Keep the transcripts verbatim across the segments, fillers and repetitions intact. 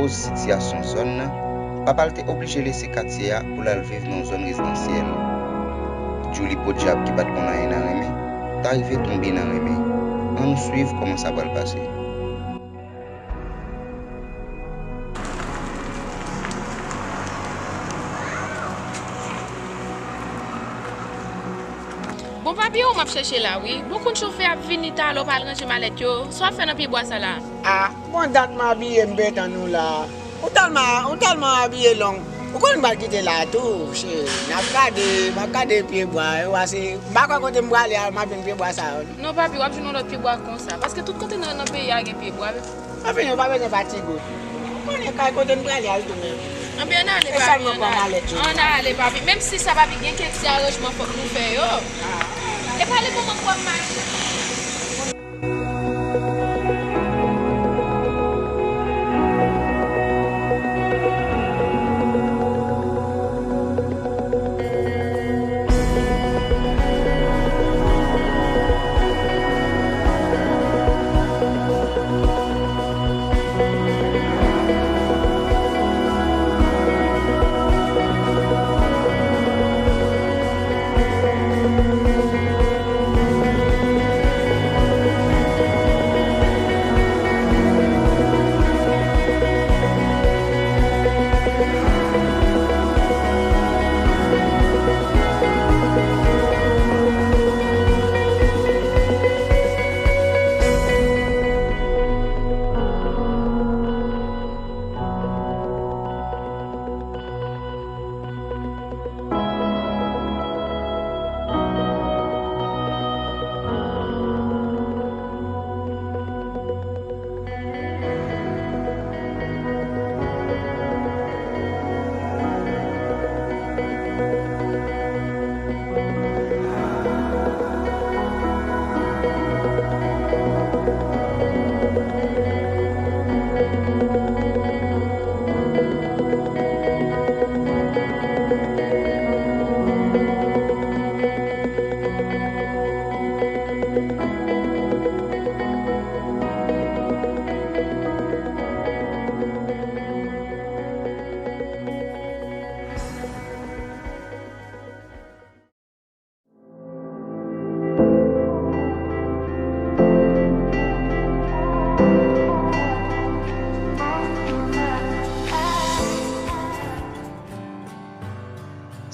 Akoz sitiyasyon zòn nan, papa l te oblije lese katye a pou l al viv nan yon zòn rezidansyèl. Djouly, podyab ki pa t konn anyen nan renmen, ta rive tonbe nan renmen. Ann nou swiv kòman sa pral pase. Bon, papi, ou m ap chèche la, wi. Bon, konn chofè ap vini talè, w pa al ranje malèt yo. Sa w ap fè nan pye bwa sa la? A, bon, dat m abiye, m pe tann ou la. Ou tèlman, ou tèlman abiye long. Ou konn m pral kite la tou, cheri. N ap gade, m ap gade pye bwa, e w a se, m pa kwè kote m prale a, m ap jwenn pye bwa sa yo. Non, papi, w ap jwenn yon lòt pye bwa konsa. Paske tout kote nan, nan peyi a gen pye bwa. Anfen, ou pa bezwen fatige w. Ou konnen kay kote n prale a, l tou menm. Anben, ann ale, papi, ann ale. Ann ale, papi. Menm si sa, papi, gen kèk ti aranjman fòk nou fè yo. E pale pou mwen pou w ap mache.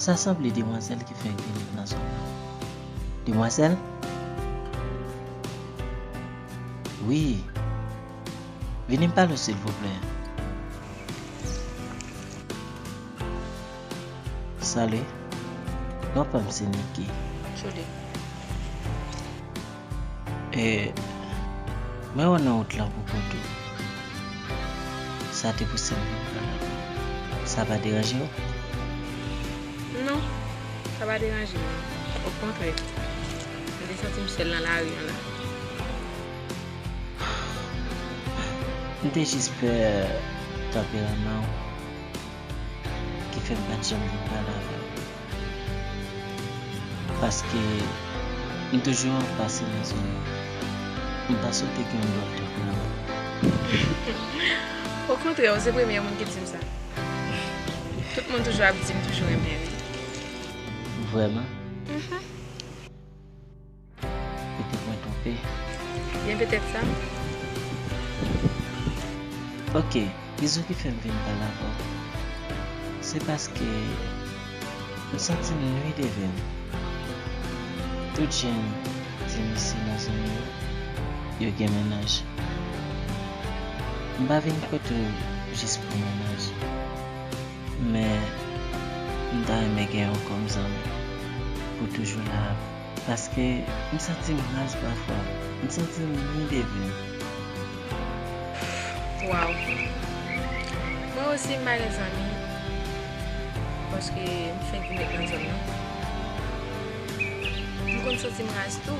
Sa sanble demwazèl ki fèk vini nan zòn nan. Demwazèl? Wi. Vini m pale w, silvouplè. Salut. Non pa m se Nicky. Jodi. E, mwen wè w nan wout lan pou kont ou. Sa te pouse m vin pale avè w. Sa pa deranje w? Non, sa pa deranje m. Okontrè, m te santi m sèl nan lari an la. M te jis pè tanperaman w ki fè m pa t janm vin pale avè w. Paske m toujou ap pase nan zòn nan. M pa swete gen yon dwòl tankou la. Okontrè, ou se premye moun ki di m sa. Tout moun toujou ap di m toujou renmen ri. Vrèman? Mhm. Petèt mwen twonpe. Byen petèt sa. Ok, rezon ki fè m vin pale avè w, se paske m santi m nwi devan m. Tout jèn di m isi nan zòn yo, yo gen mennaj. M pa vin kote w jis pou mennaj. Men, m ta renmen gen w kòm zanmi pou toujou la avè w. Paske m santi m raz pafwa. M santi m nwi devan m. Waw. Mwen osi m pa gen zanmi. Paske m fenk vin ret nan zòn nan. M konn santi m raz tou.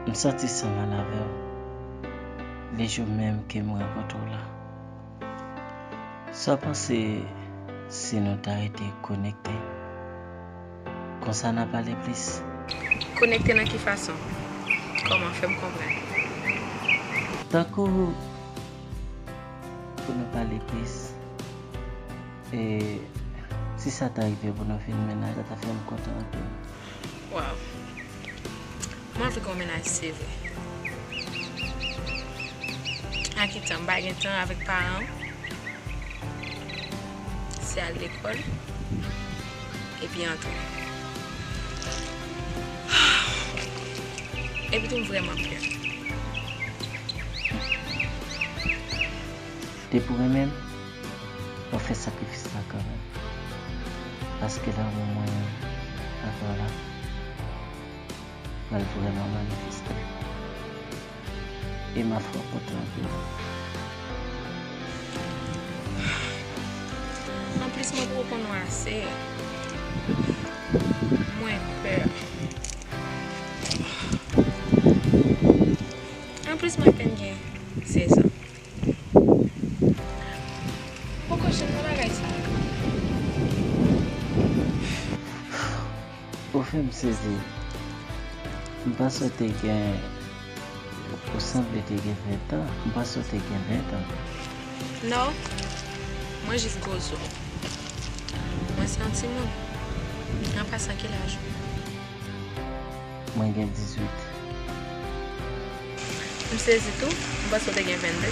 M santi sa mal avè w. Lejou menm ke m rankontre w la. Sa w panse si nou ta rete konekte? Konsa n a pale plis. Konekte nan ki fason? Kòman? Fè m konprann. Tankou Pou nou pale plis, e si sa ta rive pou nou fin mennaj, sa ta fè m kontan anpil. Waw. Mwen anvi gen yon mennaj, se vre. Nan ki tan? M pa gen tan avèk paran m. Se al lekòl, epi antre. Epi tou, m vrèman pè. Depi w renmen m, w ap fè sakrifis la kanmenm. Paske lanmou mwen avè w la pral vrèman manifeste. E m ap fè w kontan anpil. Anplis, mwen poko konn w ase. Mwen pè. Anplis, mwen apèn gen sèz an. Poko janm nan bagay sa. Ou fè m sezi. M panse w te gen, ou sanble te gen ven tan. M panse w te gen ven tan. Non, mwen jis gwo zo. Mwen se yon timoun. An pasan, ki laj ou? Mwen gen dizuit. M sezi tou. M panse w te gen vennde.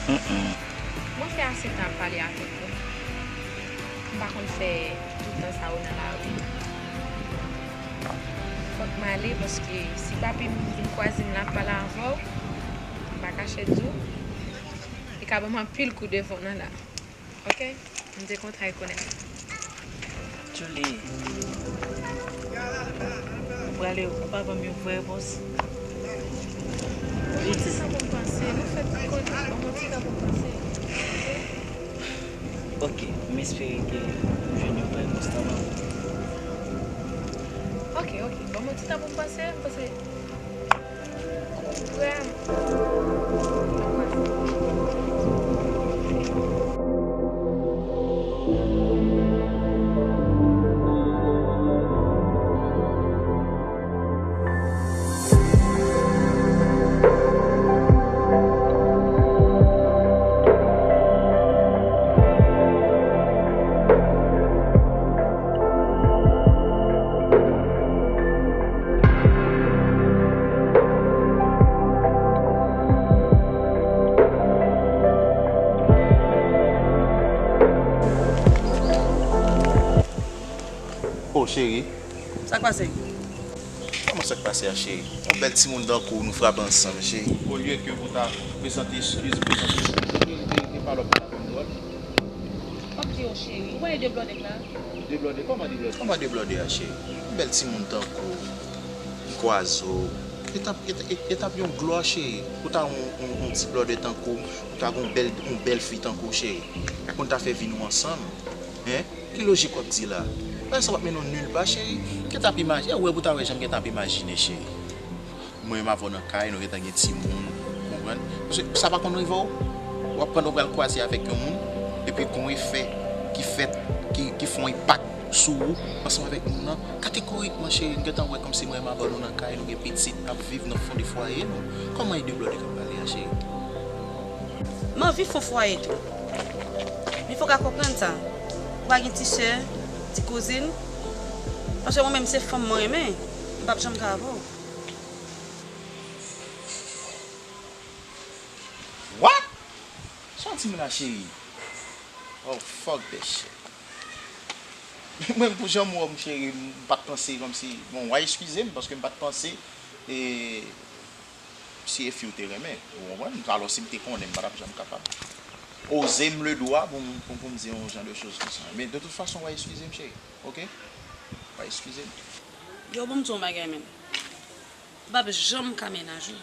Mm, mm. Mwen fè ase tan ap pale avèk ou. M pa konn fè tout tan sa yo nan lari. Fòk m ale, paske si papi m vin kwaze m la ap pale avè w, m pa kache di w, li ka ban m anpil kou devan nan la. Ok? M te kontan rekonèt. Julie, ou prale, ou pa ban m yon vrè repons? Ban m yon ti tan pou m panse. Nou fèk konnen, ban m yon ti tan pou m panse. Ok? Ok, m espere ke ou jwenn yon vrè repons nan men w. Ok, ok. Ban m yon ti tan pou m panse. M panse. Oh, cheri. Sa k pase? Kòman sa k pase a, cheri? Yon bèl timoun tankou w, nou frape ansanm, cheri. Olye ke pou ta prezante eskiz, prezante eskiz, e, e, e palòt la konn dwòl. W ap di yo cheri. Ou wè deblòde la? Deblòde? Kòman deblòde? Kòman deblòde a, cheri? Yon bèl timoun tankou w, m kwaze w. E t ap, e t, e, e t ap yon glwa, cheri. Pou ta yon, yon, yon ti blòde tankou w, pou ta gen yon bèl, yon bèl fi tankou w, cheri. Pou n ta fè vi nou ansanm. Hen? Ki lojik w ap di la? Bagay sa p ap mennen w nil pa, cheri. M gentan ap imajine, ou wè pou ta wè jan m gentan ap imajine, cheri. Mwen menm avè w nan kay, nou gentan gen timoun, ou konprann? Paske sa pa konn rive w? W ap pandan w pral kwaze avèk yon moun, epi gon efè ki fèt, ki, ki fè yon enpak sou ou, ansanm avèk moun nan. Kategorikman, cheri, m gentan wè kòmsi mwen menm avè w nou nan kay, nou gen pitit, n ap viv nan fon de fwaye nou. Kòman e deblòde k ap pale a, cheri? M anvi fon fwaye tou. Men fòk w ka konprann sa. Ou pa gen ti sè, ti kouzin. Paske mwen menm se fanm mwen renmen. M p ap janm ka avè w. What? Sa w di m la, cheri? Oh, fuck that shit. Mwen, pou jan m wè w, cheri, m pa t panse kòmsi, bon, w a eskize m, paske m pa t panse, e, si e fi w te renmen, ou konprann? Alò, si m te konnen, m pa t ap janm kapab. Oze m le dwa pou m, pou, pou m di yon jan de choz konsa. Men, de tout fason, w a eskize m, cheri, ok? W a eskize m. Yo, ban m di w yon bagay, menn. M p ap janm ka mennaj ou.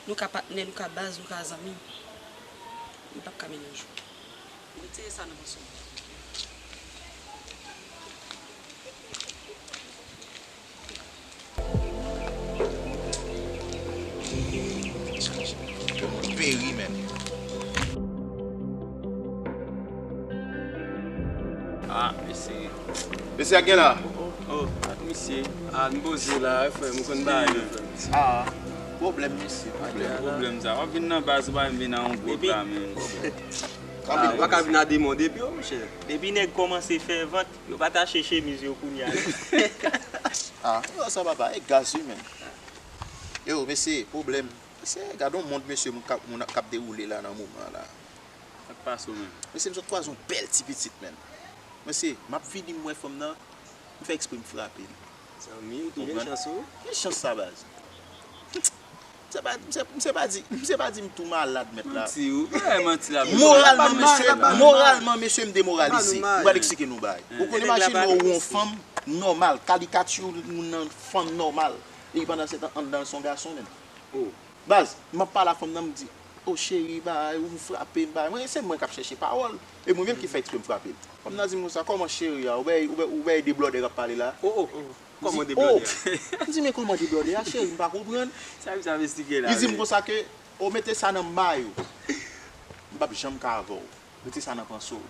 Nou ka patnè, nou ka baz, nou ka zanmi. M p ap ka mennaj ou. Retire sa nan panse w. Yo, moun peri, menn. Ah, mesye. Mesye a gen la. Oh, oh, oh, ak misye. Ah, m poze la, wi, frè m, ou konn bagay yo, frè m. Ah. Pwoblèm, mesye, pwoblèm. Pwoblèm sa. W ap vin nan baz ou pa vin a yon gwòg la menm. Ah, ou pa ka vin a de mond epi yo, monchè. Depi nèg kòmanse fè vant, yo pa t achte chemiz yo kounye a. Ah, yo sa papa, e gaz wi menm. Yo, mesye, pwoblèm. Mesye, gade yon mond mesye moun k ap moun k ap dewoule la nan moman la. Sa k pase w menm? Mesye, m sot kwaze yon bèl ti pitit menm. Mesye, m ap vini m wè fanm nan, m fè eksprè m frape l. Zanmi, ou tou gen chans ou. Ki chans sa baz? M se pa di m se pa di m tou malad mèt la. Manti ou. Bagay manti la. Moralman mesye, moralman mesye m demoralize. M pral eksplike nou bagay. Ou konn imajine w yon fanm nòmal, kalikati moun nan fanm nòmal. Epi pandan se tan anndan l se yon gason menm. Baz, m ap pale a fanm nan m di, o cheri, bagay, ou frape m, bagay. Mwen, se mwen k ap chèche pawòl. E mwen menm ki fè eksprè m frape l. Fanm nan di m konsa, kòman cheri a, ou bay, ou bay, ou bay de blòdè k ap pale la? Oh, oh, kòman de blòdè a? M di, men kòman de blòdè a, cheri, m pa konprann. Sa misye ap eksplike la. Li di m konsa ke, o mete sa nan may ou. M p ap janm ka avè w. Mete sa nan panse w.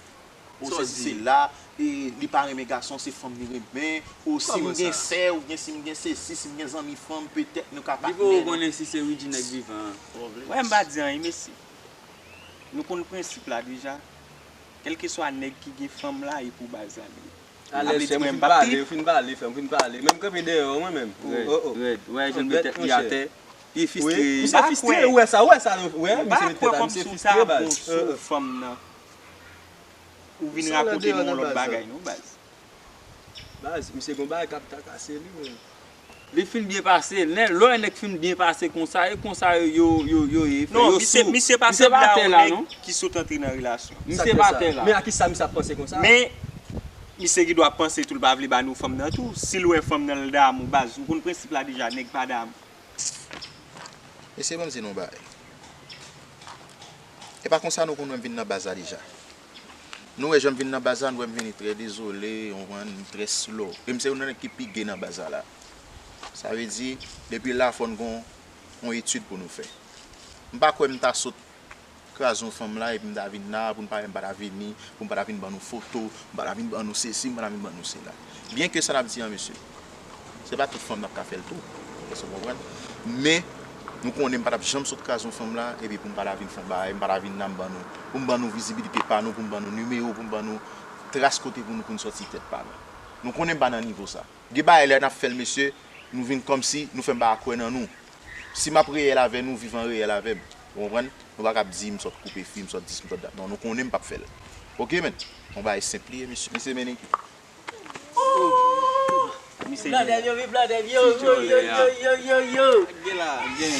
O sezi se la, e, li pa renmen gason, se fanm li renmen. O si m gen sè, oubyen si m gen sesi, si m gen zanmi fanm, petèt nou ka patnè. Li poko konnen si se Widji nèg vivan an. Wè m pa di anyen, mesye. Nou konn prensip la deja. Kèlkeswa nèg ki gen fanm la, e pou baz la li ye. Alèz, frè m, ou fin pale, ou fin pale, frè m, ou fin pale. Men m kanpe dèyè w, mwen menm. Oh, oh. Rèd, wè, jan l met tèt li atè. Li fistre. Misye fistre, ou wè sa, ou wè sa, ou wè, misye met tèt la, misye fistre, baz. Ou vin rakonte nou yon lòt bagay, non, baz. Baz, misye gon bagay k ap takase li, men. Li fin byen pase, lè lè yon nèg fin byen pase konsa, e konsa yo, yo, yo, yo ye. Fè yo sou. Misye pa sanble a yon nèg ki sot antre nan relasyon. Misye pa atè la. Men a kisa misye ap panse konsa? Men, misye gen dwa panse tou, l pa vle ba nou fanm nan tou. Si l wè fanm nan, l damou, baz. Ou konn prensip la deja, nèg pa damou. Mesye, ban m di nou yon bagay. E pa konsa nou konn wè m vin nan baz la deja. Nou wè jan m vin nan baz la, nou wè m vini trè dezole, w konprann, m trè slow. E m se youn nan nèg ki pi gay nan baz la la. Sa vle di, depi la fò n gon yon etid pou nou fè. M pa kwè m ta sot kraze yon fanm la epi m ta vin la pou n pa wè m pa ta vini, pou m pa ta vin ban nou foto, m pa ta vin ban nou sesi, m pa ta vin ban nou sela. Byen ke sa n ap di an mesye, se pa tout fanm n ap ka fè l tou. Èske w konprann? Men, nou konnen m pa t ap janm sot kraze yon fanm la, epi pou m pa ta vin fè yon bagay, m pa ta vin la m ban nou, pou m ban nou vizibilite pa nou, pou m ban nou nimewo, pou m ban nou tras kote pou nou, pou n sòti tèt pa nou. Nou konnen m pa nan nivo sa. Gen bagay lè n ap fè l mesye, nou vin kòmsi nou fè m pa kwè nan nou. Si m ap reyèl avè nou, viv an reyèl avè m. Ou konprann? Nou pa ka ap di m sot koupe fi, m sot dis, m sot dat. Non, nou konnen m p ap fè l. Oke, men. Yon bagay senp li ye, mesye. Mesye mennen. Blandèm yo, wi, blandèm yo, yo, yo, yo, yo, yo. Gen la, gen.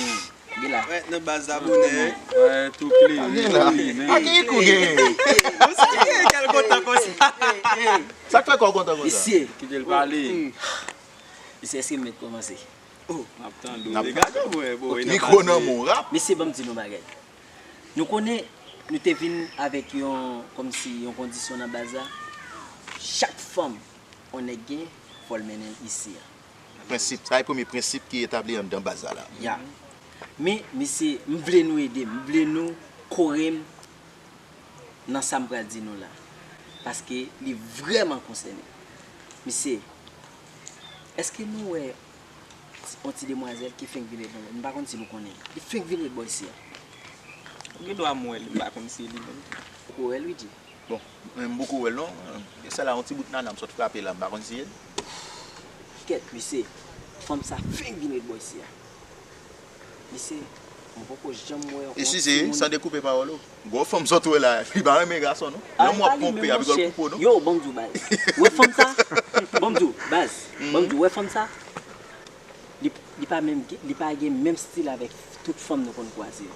Gen la. Wè, nan baz la bonè. Wè, tou pli. Gen la. A ki kou gen? Ou sa gen kèl kontan konsa? Sa k fè kò w kontan konsa? Mesye. Kite l pale. Mesye, èske m mèt kòmanse? Oh, m ap tande w. N ap gade w, wè, bon. Mikwo nan men w, rap. Mesye, ban m di nou bagay. Nou konnen, nou te vin avèk yon, kòmsi, yon kondisyon nan baz la. Chak fanm yon nèg gen, fò l mennen l isi a. Prensip, sa e premye prensip ki etabli anndan baz la la. Ya. Men, mesye, m vle nou ede m, m vle nou kore m nan sa m pral di nou la. Paske li vrèman konsène m. Mesye, èske nou wè yon ti demwazèl ki fenk vin ret bò, m pa konn si nou konnen. Li fenk vin ret bò isi a. Ou gen dwa m wè li, m pa konn si e li menm. Ou wè l, Widji? Bon, mwen m poko wè l non. Gen sèl a yon ti bout nana m sot frape la, m pa konn si e l. Kèt, mesye. Fanm sa fenk vin ret bò isi a. Mesye, mwen poko janm wè yon ti moun. Eskize, san dekoupe pawòl ou. Gwo fanm sot wè la, li pa renmen gason non. Lè w ap ponpe, a pi gòl koupe w non. Yo, ban m di w baz. Ou wè fanm sa? Ban m di w, baz. Ban m di w, ou wè fanm sa? Li, li pa menm, li pa gen menm stil avèk tout fanm nou konn kwaze yo.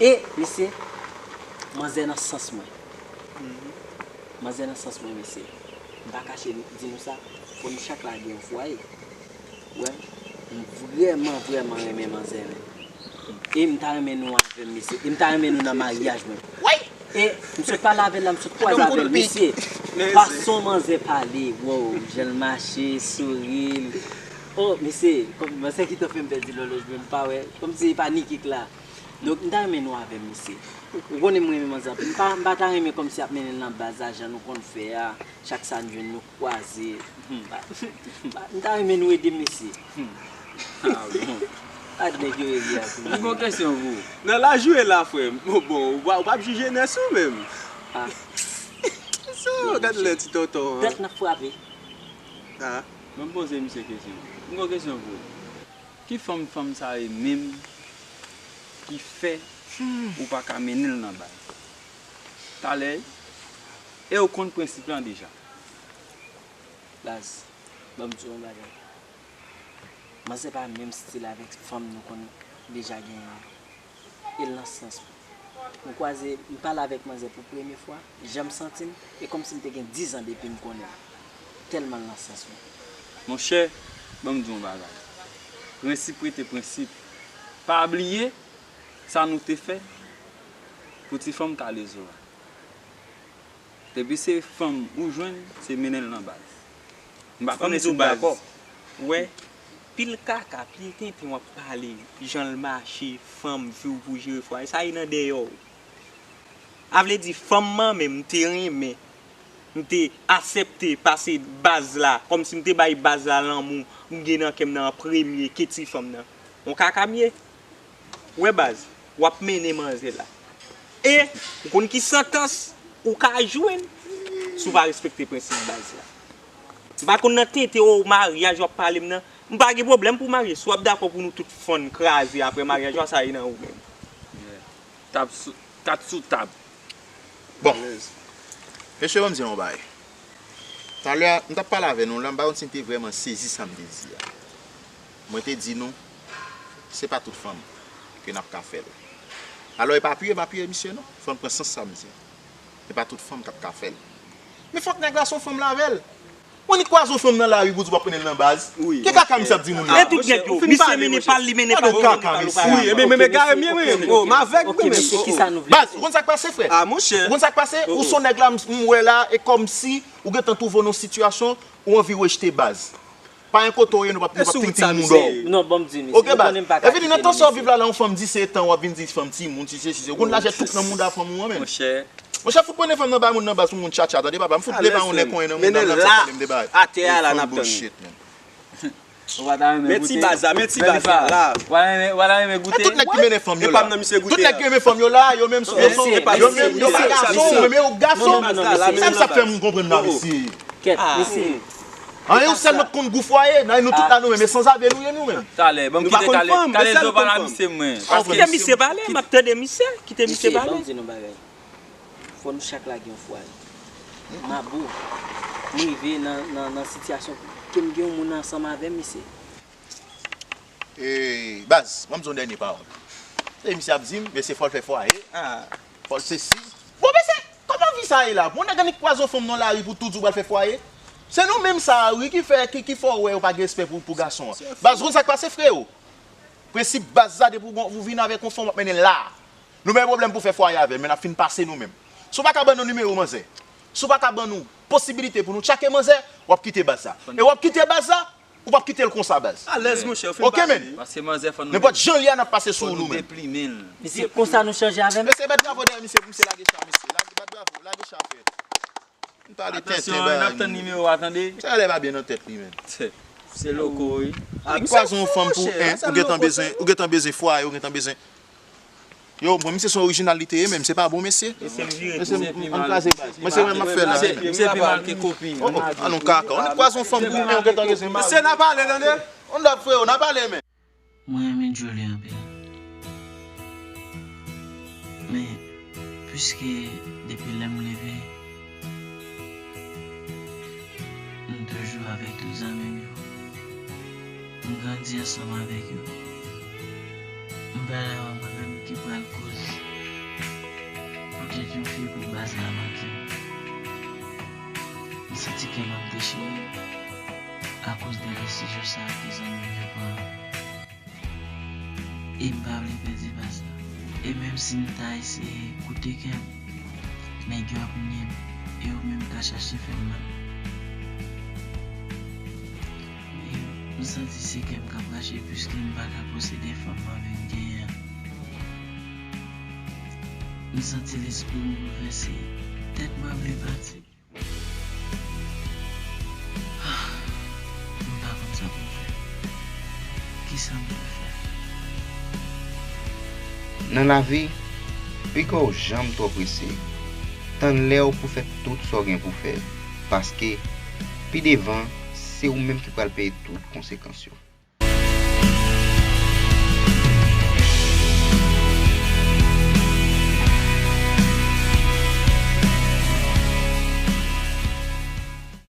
E, mesye, manzè nan sans mwen. Manzè nan sans mwen, mesye. M pa kache di nou sa, fò nou chak la gen yon fwaye. Wè, m vrèman, vrèman renmen manzè, men. E m ta renmen nou avè m, mesye. E m ta renmen nou nan maryaj mwen. E m sot pale avè l la, m sot kwaze avè l, mesye. Fason manzè pale, wow, jan l mache, souri l. Oh, mesye, manzè gentan fè m pèdi lòlòj mwen, m pa wè. Kòmsi e pa Niki k la. Donk, m ta renmen nou avè m, mesye. Ou konnen m renmen manzè anpil. M pa, m pa ta renmen kòmsi y ap mennen l nan baz la, jan nou konn fè a. Chak sa n jwenn, nou kwaze. M ta renmen nou ede m, mesye. Gad nèg yo ye ri a tou. M gon kesyon pou ou. Nan laj ou ye la, frè m. Bon, bon, ou pa, ou p ap jije nès ou menm. Ah. So, gad lè ti tonton an. Dèk n ap frape. Ah. Ban m poze misye kesyon. M gon kesyon pou ou. Ki fanm fanm sa ye menm ki fè ou pa ka mennen l nan bal? Talè, e ou konn prensip lan deja. Baz, ban m di w yon bagay. Manzè pa menm stil avèk fanm nou konn deja genyen an. E l nan sans mwen. M kwaze, m pale avèk manzè pou premye fwa, jan m santi m, e kòmsi m te gen diz an depi m konnen l. Tèlman l nan sans mwen. Monchè, ban m di w yon bagay. Prensip rete prensip. Pa bliye sa nou te fè pou ti fanm Kalezo a. Depi se fanm ou jwenn, se mennen l nan baz. M pa konnen si w dakò. Ou wè, pil kaka, pil tenten w ap pale, jan l mache, fanm, vi w pou jere fwaye, sa e nan dèyè w. A vle di, fanm mwen menm, m te renmen, m te aksepte pase baz la, kòmsi m te bay baz la lanmou m gen nan kè m nan an premye ke ti fanm nan. On kaka m ye. Ou wè baz, w ap mennen manzè la. E, ou konn ki santans ou ka jwenn si w pa respekte prensip baz la. M pa konn nan tenten o maryaj w ap pale m nan. M pa gen pwoblèm pou marye. Si w ap dakò pou nou tout fann kraze apre maryaj la, sa e nan ou menm. Tab sou, kat sou tab. Bon. Mesye, ban m di nou yon bagay. Talè a, m t ap pale avè nou la, m pa konn si n te vrèman sezi sa m te di a. Mwen te di nou, se pa tout fanm ke n ap ka fè l. Alò, e pa apiye m apiye misye non. Fò n pran sans sa m di. E pa tout fanm k ap ka fè l. Men fòk nèg la se yon fanm l avè l. Ou annik kwaze yon fanm nan lari pou di w ap mennen l nan baz. Ki kaka misye ap di moun la? Men tout nèg yo, misye mennen pa l, li mennen pa l. Kaka mesye. Wi, ebyen, men, men, gare m ye, mwen. Oh, m avèg, mwen. Baz, ou konn sa k pase, frè? Ah, monchè. Ou konn sa k pase? Ou se yon nèg la, m, m wè la, e kòmsi ou gentan twouve w nan yon sitiyasyon, ou anvi rejte baz. Pa gen kote w ye, nou p ap, nou p ap ting ting moun dò. Non, ban m di misye. Oke, baz. E vini nan tan sa w viv la, la, yon fanm disetan, w ap vin di fanm timoun, si se, si se. Ou konn lajè tout nan mouda fanm ou an, menm. Monchè. Monchè, fout pran fanm nan bay moun nan baz pou moun tchatcha, tande papa, m fout leve yon nèg konyen nan moun nan, m ap sa pale m de bagay. Atè a la, n ap tann. Bullshit, man. Ou pa ta renmen goute? Men ti baz la, men ti baz la, la. Ou pa ta renmen, ou pa ta renmen goute? Tout nèg ki mennen fanm yo la. Tout nèg ki renmen fanm yo la, yo menm, yo menm, yo pa gason, men yo gason. Sa m sa fè m konprann la, mesye. Kèt, mesye. An, e ou sèl nou k konn gou fwaye, nan nou tout la nou menm, e sanzave nou ye nou menm. Talè, ban m kite Kale, Kalezo pale a misye mwen. Kite misye pale, m ap tande misye, kite misye pale. Ban m di nou bagay. Fò nou chak lage yon fwaye. Mabou, m rive nan, nan, nan sitiyasyon ke m gen yon moun ansanm avè m, mesye. E, baz, ban m di yon dènye pawòl. E misye ap di m, mesye, fò l fè fwaye. Ah, fò l sesi. Bon, mesye, kòman vi sa ye la? Pou yon nèg annik kwaze yon fanm nan lari pou tou di w pral fè fwaye? Se nou menm sa a, wi, ki fè, ki, ki fè w wè ou pa gen respè pou, pou gason an. Baz, ou konn sa k pase, frewo? Prensip baz la, depi w gon, ou vin avèk yon fanm, w ap mennen l la. Nou pa gen pwoblèm pou fè fwaye avè l, men n ap fin pase nou menm. Si w pa ka ban nou nimewo manzè, si w pa ka ban nou posibilite pou nou tchake manzè, w ap kite baz la. E w ap kite baz la, ou p ap kite l konsa, baz. Alèz, monchè, ou fin pase. Oke, men. Paske manzè fò nou, nenpòt jan l ye a, n ap pase sou ou nou menm. Deplimen l. Mesye, konsa nou chanje avè m? Mesye, bat bravo dèyè misye, pou misye lage cha, mesye. Lage, bat bravo, lage cha, frè. M pale tenten, bay. Atansyon, n ap tann nimewo a, tande. Sa lè pa byen nan tèt li, menm. Se loko, wi. Ou kwaze yon fanm pou en, ou gentan bezwen, ou gentan bezwen fwaye, ou gentan bezwen. Yo, bon, misye se yon orijinal li te ye, menm se pa bon, mesye. Mesye, m vire tou, se pi mal. Mwen se mwen m ap fè la. Misye pi mal ke kopin. Oh, oh, an nou kaka. Ou kwaze yon fanm pou en, ou gentan bezwen. Mesye, n a pale, tande. On dòt, frewo, n a pale, men. Mwen renmen Jolie anpil. Men, piske depi lè m leve, m toujou avèk tout zanmi m yo. M grandi ansanm avèk yo. M pral avè mwen menm ki pral koz poutèt yon fi pou baz la manke m. M santi kè m ap dechire akoz de desizyon sa a ke zanmi m yo pran. E m pa vle pèdi baz la. E menm si m ta eseye koute kè m, nèg yo ap nye m, e yo menm ka chache fè m mal. E m santi se kè m k ap rache piske m pa ka posede fanm m anvi m genyen an. M santi lespri m boulvèse, tèt mwen vle pati. M pa konn sa pou m fè. Kisa m dwe fè? Nan lavi, piga w janm twò prese. Tann lè w pou fè tout sa w gen pou fè, paske pi devan, se ou menm ki pral peye tout konsekans yo.